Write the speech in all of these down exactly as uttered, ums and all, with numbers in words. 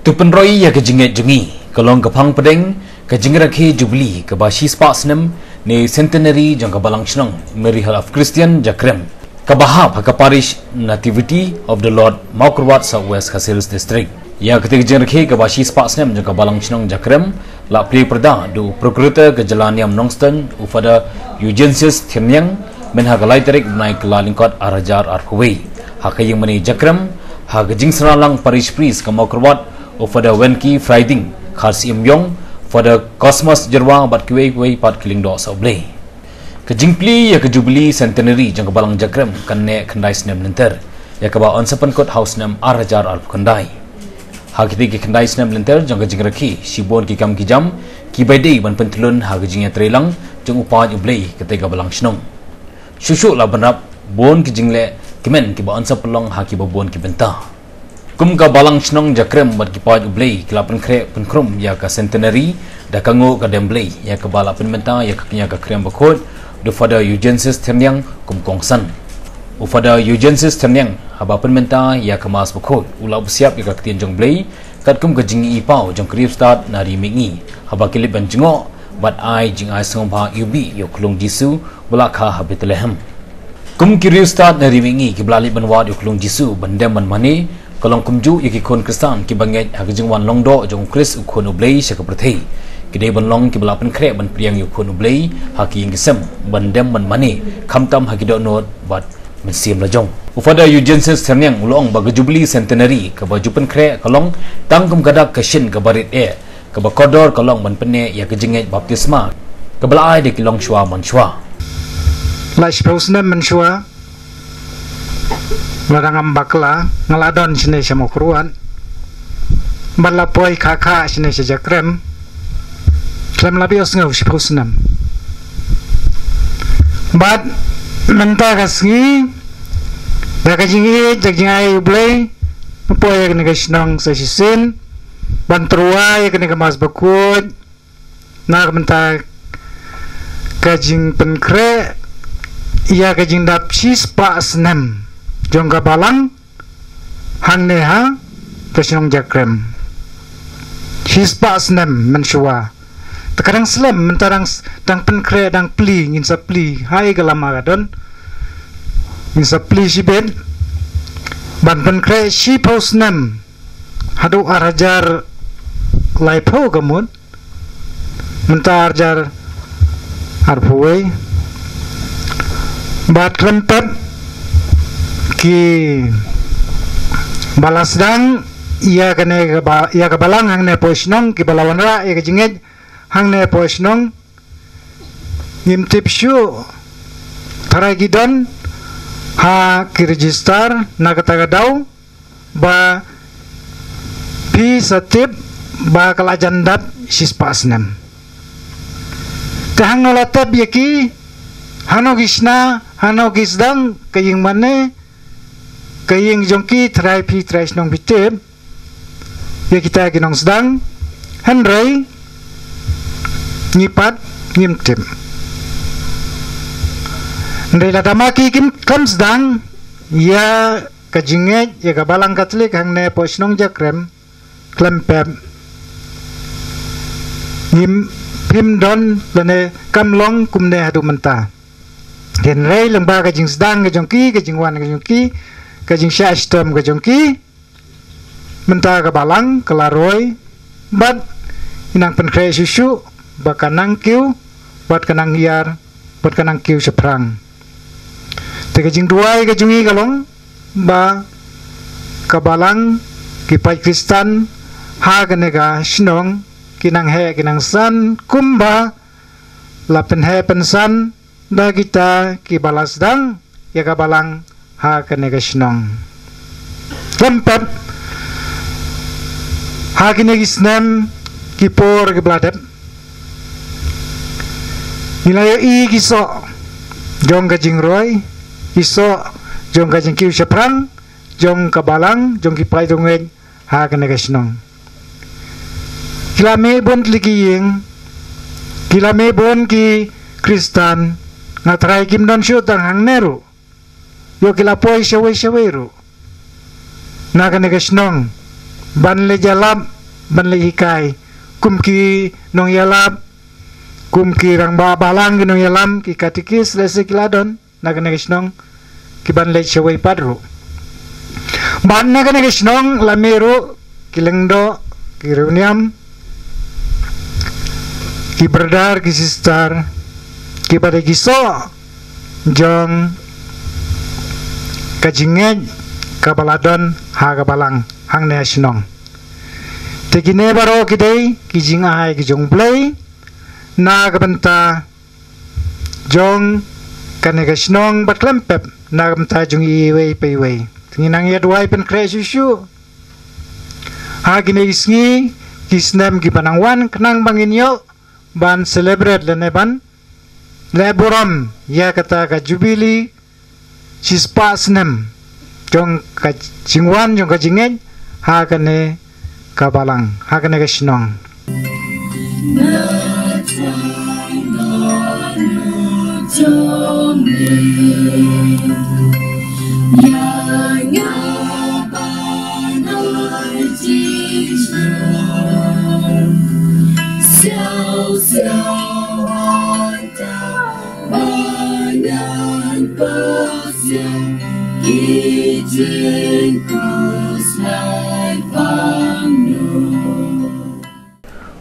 To pynroi ïa ka jingngeit jong ngi, ka long ka phang pdeng ka jingrakhe Jubilee kaba shispah snem ne Centenary jong ka Balang Shnong Mary Help of Christian Jakrem, kaba hap ha ka Parish Nativity of the Lord, Mawkyrwat, South West Khasi Hills District. Ïa katei ka jingrakhe kaba shispah snem jong ka Balang Shnong Jakrem la plie pyrda da u Procurator ka Jylla Niam Nongstoiñ, u Father Eugenius Thyrniang, mynha ka lai tarik bnai Kyllalyngkot ar hajar arphew wei ha ka ïingmane Jakrem, ha ka jingsynran lang Parish Priest ka Mawkyrwat, u Father Wenki Frieding Kharsyiemyong, Father Cosmas Jyrwa bad kiwei kiwei pat ki lyngdoh sawblei. Ka jingplie ïa ka Jubilee Centenary jong ka Balang Jakrem kan neh khyndai snem lynter, ïa kaba yn sa pynkut ha u snem ar hajar arphew khyndai. Ha kitei ki khyndai snem lynter jong ka jingrakhe, shibun ki kam ki jam kiba dei ban pynthlun ha ka jingïatreilang jong u paid U Blei katei ka Balang Shnong. Shuh shuh la bynrap bun ki jingleh kmen kiba yn sa pynlong ha kiba bun ki bynta. Kum ka Balang Shnong Jakrem bad ki paid U Blei ki la pynkhreh pynkhrum ïa ka Centenary da ka nguh ka dem Blei, ïa kaba la pynbynta ïa ka kñia ka Krem Bakhuid da u Father Eugenius Thyrniang kum u kongsan. U Father Eugenius Thyrniang haba pynbynta ïa ka Mass Bakhuid u la buh siap ïa ka Ktien jong U Blei katkum ka jingïohi paw jong ki riewstad na Ri Mihngi haba ki leit ban jngoh bad ai jingai sngewbha ïubih ïa u Khunlung Jisu ba la kha ha Bethlehem. Kum ki riewstad na Ri Mihngi kiba la leit ban wad ïa u Khunlung Jisu ban dem ban mane, ka long kumjuh ïa ki khun Khristan kiba ngeit ha ka jingwan long doh jong u Khrist u Khun U Blei sha ka pyrthei. Ki dei ban long kiba la pynkhreh ban pdiang ïa u Khun U Blei ha ki ïing ki sem, ban dem ban mane, khamtam ha ki dohnud bad mynsiem lajong. U Father Eugenius Thyrniang u la ong ba ka Jubilee Centenary kaba ju pynkhreh ka long tang kum ka dak ka shin kaba rit eh, kaba kordor ka long ban pynneh ïa ka jingngeit baptisma kaba la ai da ki longshuwa manshuwa. La shiphew snem mynshuwa, la dang ym bakla, nga la don shane sha Mawkyrwat, bad la poi kha kha shane sha Jakrem, khlem la ïohsngew shiphew snem. Bad mynta ka sngi, da ka jingïeit, da ka jingai U Blei, poi ïa kane ka shnong sa shisien ban tyrwa ïa kane ka Mass Bakhuid, na ka bynta ka jingpynkhreh ïa ka jingdap shispah snem jong ka Balang hangne ha ka shnong Jakrem. Shispah snem mynshuwa. Te ka dang slem, mynta dang s-, dang pynkhreh, dang plie, ngin sa plie, ha ïa ka lama ka don. Ngin sa plie shibit ban pynkhreh shiphew snem haduh ar hajar laiphew ka mut. Mynta ar hajar arphew wei. Bad khlem pep kiba la sdang ïa kane kaba, ïa ka Balang hangne hapoh shnong, kiba la wanrah ïa ka jingngeit hangne hapoh shnong. Ngim tip shuh, tharai ki don ha ki register na kata ka daw ba phi sa tip ba ka la jan dap shispah snem. Te hangno la tep ïa ki, hangno ki shna, hangno ki sdang ka ïing mane, ka ïing jong ki, tharai phi, tharai shnong phi tip ïa kita ki nongsdang, hynrei ngi pat ngim tip. Hynrei lada ma ki kim, khlem sdang ïa ka jingngeit ïa ka Balang Katholik hangne hapoh shnong Jakrem, khlem pep ngim, phim don lane kam long kumne haduh mynta. Hynrei lyngba ka jingsdang ka jong ki, ka jingwan ka jong ki, ka jingshah shitom ka jong ki, mynta ka Balang ka la roi, bad ngi nang pynkhreh shuh shuh ba ka nang kiew, bad ka nang hiar, bad ka nang kiew shaphrang. Te ka jingduwai ka jong ngi ka long ba ka Balang, ki paid Khristan ha kane ka shnong, ki nang heh ki nang san kumba la pynheh pynsan da kita kiba la sdang ïa ka Balang ha kane ka shnong. Khlem pep ha kine ki snem, ki por kiba la dep, ngi la ïohi ki soh jong ka jingroi, ki soh jong ka jingkiew shaphrang jong ka Balang, jong ki paid riewngeit ha kane ka shnong. Ki la mih bun tylli ki ïing, ki la mih bun ki Khristan, nga tharai kim don shuh tang hangne ruh. Ïoh ki la poi shawei shawei ruh na kane ka shnong. ban leit ïalap, ban leit hikai kum ki nongïalap, kum ki rangbah balang, ki nongïalam, ki katikis, lehse ki la don na kane ka shnong, ki ban leit shawei pat ruh. Bad na kane ka shnong la mih ruh ki lyngdoh, ki riewniam, ki brother, ki sister, kiba dei ki soh jong ka jingngeit kaba la don ha ka balang hangne ha shnong. Te kine baroh ki dei ki jingai ki jong U Blei na ka bynta jong kane ka shnong bad khlem pep na ka bynta jong iwei pa iwei. Te ngi nang ïa duwai pynkhreh shuh shuh ha kine ki sngi, ki snem kiba nang wan, khnang ba ngin ïoh ban celebrate lane ban leh burom ïa kata ka jubili shispah snem jong ka jingwan jong ka jingngeit ha kane ka balang, ha kane ka shnong.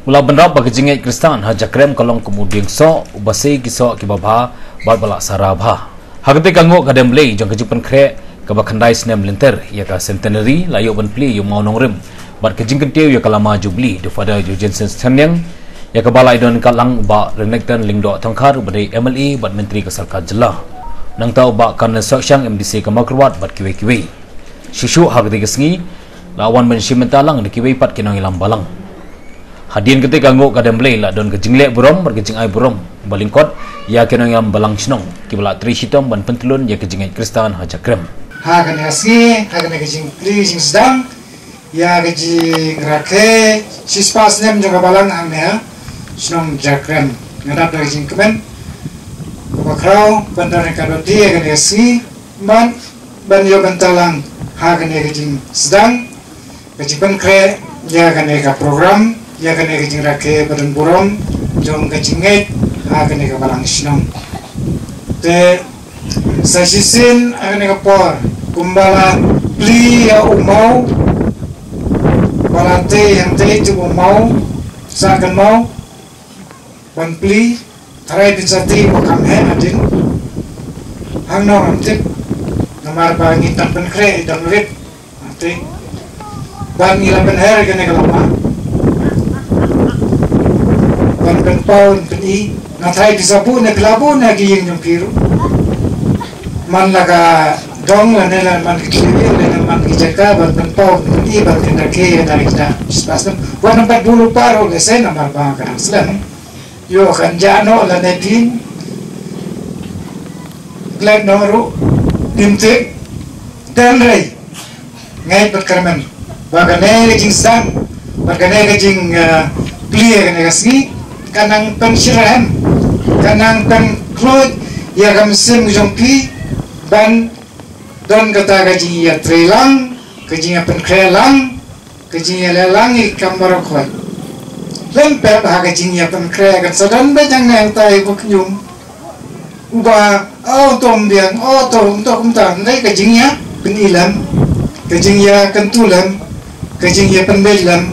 U la bynrap ba ka jingngeit Khristan ha Jakrem ka long kum u dieng soh, uba sei ki soh kiba bha bad ba la sara bha. Ha kata ka nguh ka dem Blei jong ka jingpynkhreh kaba khyndai snem lynter ïa ka centenary, la ïoh ban plie ïa u mawnongrim bad ka jingkyntiew ïa ka lama jubili da u Father Eugene Seniang, ïa kaba la ïadon kat lang u Bah Renikton Lyngdoh Thongkhar, uba dei M L A bad Myntri ka Sorkar Jylla, nangta u Bah Colonel Sohshang, M D C ka Mawkyrwat, bad kiwei kiwei. Shuh shuh ha kata ka sngi la wan ban shim bynta lang da kiwei pat ki nongïalam balang. Hadien kata ka nguh ka dem Blei la don ka jingleh burom bad ka jingai burom ba lyngkot ïa ki nongïalam balang shnong kiba la trei shitom ban pyntlun ïa ka jingngeit Khristan ha Jakrem. Ha kane ka sngi, ha kane ka jingplie jingsdang ïa ka jingrakhe shispah snem jong ka balang hangne ha shnong Jakrem, nga dap da ka jingkmen kaba khraw ban don ka doti ïa kane ka sngi ban, ban ïoh bynta lang ha kane ka jingsdang, ka jingpynkhreh ïa kane ka program, ïa kane ka jingrakhe ba don burom jong ka jingngeit ha kane ka balang shnong. Te sa shisien ha kane ka por, kumba la plie ïa u maw, ba la tei hangtei te u maw, sa kan maw ban plie, tharai phin sa tei ba kam heh hadien. Hangno ngam tip, namar ba ngi tang pynkhreh i dang rit. Te ban ngi la pynher kane ka lama ban pynpaw, pyn-i, nga tharai phi sa buh ne phi la buh ne ki ïing jong phi ruh. Man la ka dong lane la man ki ïing lane man ki jaka ban pynpaw, pyn-i, ban pynrakhe ïa kane ka shispah snem. Wat nang pat buh ruh pat ruh lehse namar ba ka dang slem. Ïoh kan jah noh lane phin klet noh ruh ngim tip. Hynrei ngeit bad kyrmen ba kane ka jingsdang bad kane ka jing, eh, plie kane ka sngi kan nang pynshitrhem, kan nang pynkhlaiñ ïa ka mynsiem jong phi ban don kata ka jingïatreilang, ka jingïapynkhreh lang, ka jingïaleh lang ïa ki kam baroh khoit. Lem pep ha ka jingïapynkhreh kan sa don beit hangne hangtai uba khñium, uba, o to ym biang, o to, to kumta, hynrei ka jingïapyni lem, ka jingïakyntu lem, ka jingïapynbeit lem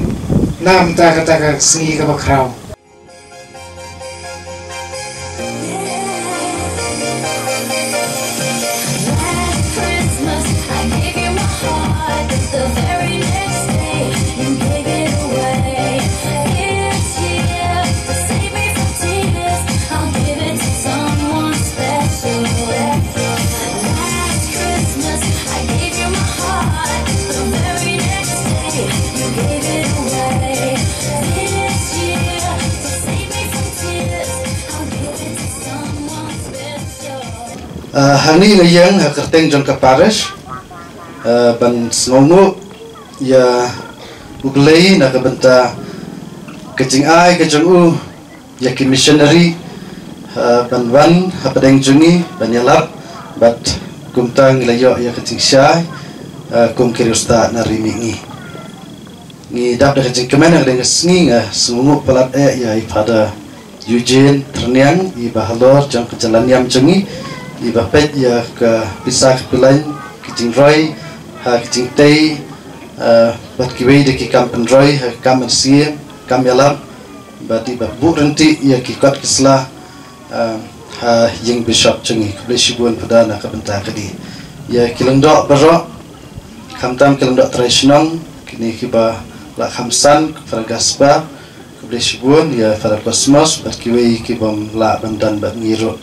na mynta kata ka sngi kaba khraw. Ah, hangne nga ïeng ha kyrteng jong ka parish, ah, ban sngewnguh ïa U Blei na ka bynta ka jingai ka jong u ïa ki missionary, ah, ban wan hapdeng jong ngi ban ïalap, bad kumta ngi la ïoh ïa ka jingshai, ah, kum ki riewstad na ri mihngi. Ngi dap da ka jingkmen ha kane ka sngi, nga sngewnguh palat eh ïa i Father Eugene Tyrniang, i bahalor jong ka jingïalam jong ngi, i ba peit ïa ka pisa ka pilain, ka jingroi ha ka jingtei, eh, bad kiwei de ki kam pynroi ha ka kam mynsiem, kam ïalam, bad i ba buh ryntih ïa ki kot ki sla, eh, ha ïing bishop jong ngi. Khublei shibun Father na ka bynta kane. Ïa ki lyngdoh baroh, khamtam ki lyngdoh trai shnong, kine kiba la kham san, Father Gaspar, khublei shibun, ïa Father Cosmos bad kiwei kibym lah ban don bad ngi ruh.